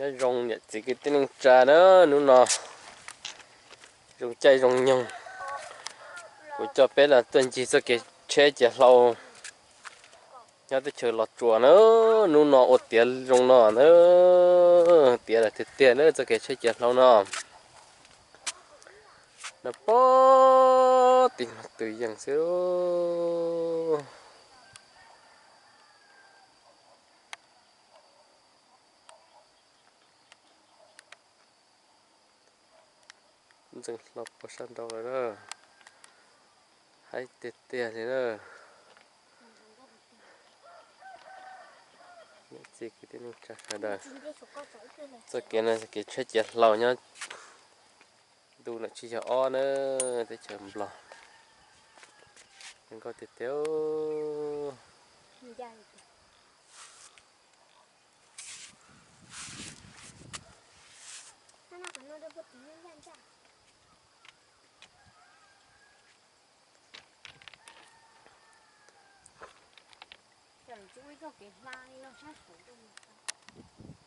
Nyob zoo niam txiv kwv tij neej tsa na, hnub no zoo caij zoo nyoog, kuv coj peb los tuaj ncig txoj kev tsheb ciav hlau nyob teb chaws Los Tsuas na. Hnub no ua tiav zoo no na, tiav lawm tiag tiag na, txoj kev tsheb ciav hlau no. No pob tim no tus yees xwb. Ntxeev hlau puag sab nraud lawm na, haib tiag tiag li na. Niam txiv kwv tij neej tsa sawv daws, txoj kev no kev tsheb ciav hlau nyob ntu nam tsis yog ob na, teb chaws Nplog. Zoo nkauj tiag tiag. Tseem tsis ua ib txoj kev hla li no sab saud rau mus.